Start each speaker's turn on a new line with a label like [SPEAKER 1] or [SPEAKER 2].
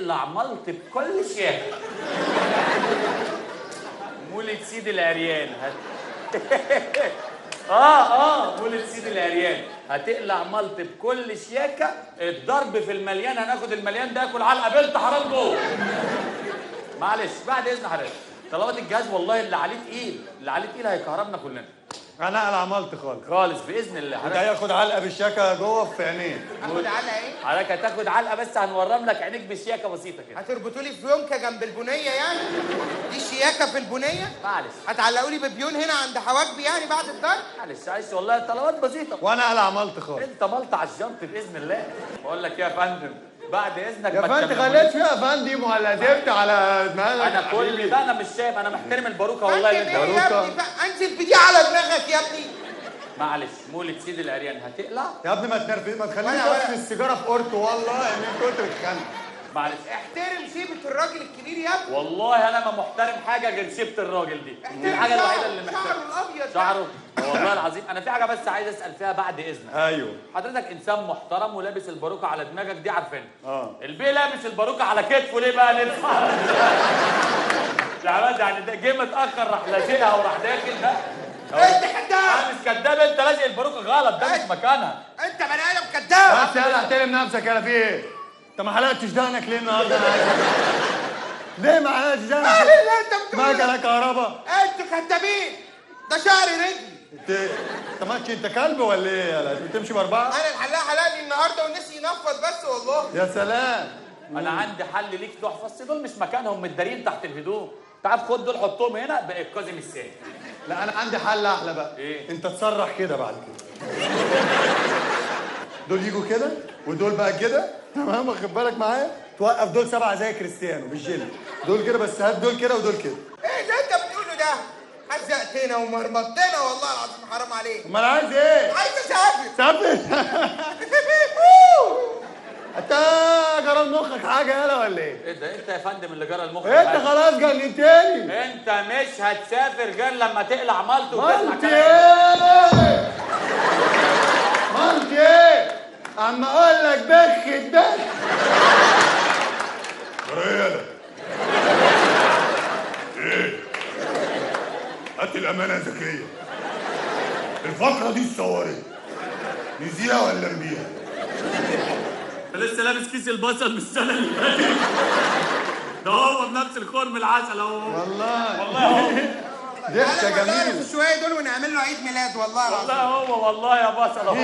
[SPEAKER 1] هتقلع ملط بكل شياكه. مولد سيد العريان مولد سيد العريان هتقلع ملط بكل شياكه. الضرب في المليان، هناخد المليان ده ياكل علقه بنت حرام جوه. معلش بعد اذن حضرتك طلبات الجهاز والله اللي عليه تقيل، اللي عليه تقيل هيكهربنا كلنا.
[SPEAKER 2] انا اقلع ملط خالص
[SPEAKER 1] خالص باذن الله.
[SPEAKER 2] ده هياخد علقه بالشياكه جوه في عينيه.
[SPEAKER 3] هاخد علقه ايه؟
[SPEAKER 1] حضرتك هتاخد علقه بس هنورم لك عينيك بشياكه بسيطة كده.
[SPEAKER 3] هتربطوا لي في يونكه جنب البنية يعني؟ دي شياكه في البنية؟
[SPEAKER 1] معلش.
[SPEAKER 3] هتعلقوا لي ببيون هنا عند حواجبي يعني بعد الضرب؟
[SPEAKER 1] معلش معلش والله طلبات بسيطة.
[SPEAKER 2] وانا اقلع ملط خالص.
[SPEAKER 1] انت ملط على الجنط باذن الله. بقول لك يا فندم بعد اذنك
[SPEAKER 2] يا فندم خليت فيها يا فندم ولا زبت على دماغك؟
[SPEAKER 1] انا كل ده انا مش شايف، انا محترم الباروكه والله.
[SPEAKER 3] اللي انت يا ابني انزل بدي على دماغك يا ابني.
[SPEAKER 1] معلش مولد سيد العريان هتقلع
[SPEAKER 2] يا ابني. ما تنرفز، ما تخلينيش اطفي السيجارة في قرطه والله من كتر الخنق.
[SPEAKER 1] معلش
[SPEAKER 3] احترم شيبة الراجل الكبير يا ابني.
[SPEAKER 1] والله انا ما محترم حاجة غير شيبة الراجل دي، دي الحاجة الوحيدة اللي محترم.
[SPEAKER 3] شعره الابيض
[SPEAKER 1] شعره والله العظيم. انا في حاجة بس عايز اسال فيها بعد اذنك.
[SPEAKER 2] ايوه.
[SPEAKER 1] حضرتك انسان محترم ولابس الباروكه على دماغك دي عارفينها. البيه لابس الباروكه على كتفه ليه بقى؟ نفهم يعني ده جه متاخر راح لازقها وراح داخل ده.
[SPEAKER 3] انت كداب.
[SPEAKER 1] انا مش كداب، انت لازق الباروكه غلط، ده مش مكانها.
[SPEAKER 3] انت بني ادم كداب.
[SPEAKER 2] بس يلا احترم نفسك. يلا في ايه؟ انت ما حلقتش دقنك ليه النهارده؟ انا عايز ليه ما حلقتش دقنك؟
[SPEAKER 3] لا انت بتقول
[SPEAKER 2] مكنه كهرباء.
[SPEAKER 3] انتوا كدابين، ده شعر رجلي.
[SPEAKER 2] انت ماشي انت كلب ولا ايه؟ يلا بتمشي باربعة؟
[SPEAKER 3] انا الحلاق حلقني النهارده ونسي ينفض بس والله.
[SPEAKER 2] يا سلام.
[SPEAKER 1] انا عندي حل ليك تحفة، بس دول مش مكانهم، متدارين تحت الهدوم. تعال خد دول حطهم هنا بقى كاظم الساهر.
[SPEAKER 2] لا انا عندي حل احلى بقى.
[SPEAKER 1] ايه؟
[SPEAKER 2] انت تسرح كده بعد كده. دول يجوا كده ودول بقى كده، تمام؟ واخد بالك معايا؟ توقف دول 7 زي كريستيانو بالجيل، دول كده بس، هات دول كده ودول كده.
[SPEAKER 3] ايه اللي انت بتقوله ده؟ هزقتنا ومرمطتنا والله العظيم، حرام عليك.
[SPEAKER 2] امال عايز ايه؟
[SPEAKER 3] عايز اسافر.
[SPEAKER 2] سافر؟ انت جرى لمخك حاجة يالا ولا ايه؟
[SPEAKER 1] ايه ده؟ انت يا فندم اللي جرى لمخك.
[SPEAKER 2] انت خلاص جننتني.
[SPEAKER 1] انت مش هتسافر غير لما تقلع مالت وتسمع
[SPEAKER 2] مالت ايه؟ مالت ايه؟ اما اقول لك بخ بخ.
[SPEAKER 4] جرى ايه يالا؟ ايه؟ هات الامانة يا زكية. الفقرة دي اتصورت. نزيها ولا نبيها؟
[SPEAKER 1] لسه لابس كيس البصل من السنة اللي فاتت. ده هو بنفس الخرم العسل اهو.
[SPEAKER 2] والله
[SPEAKER 1] والله هو.
[SPEAKER 2] ضحكه جميلة.
[SPEAKER 3] شوية دول ونعمل له عيد ميلاد والله العظيم.
[SPEAKER 1] والله هو والله يا بصل.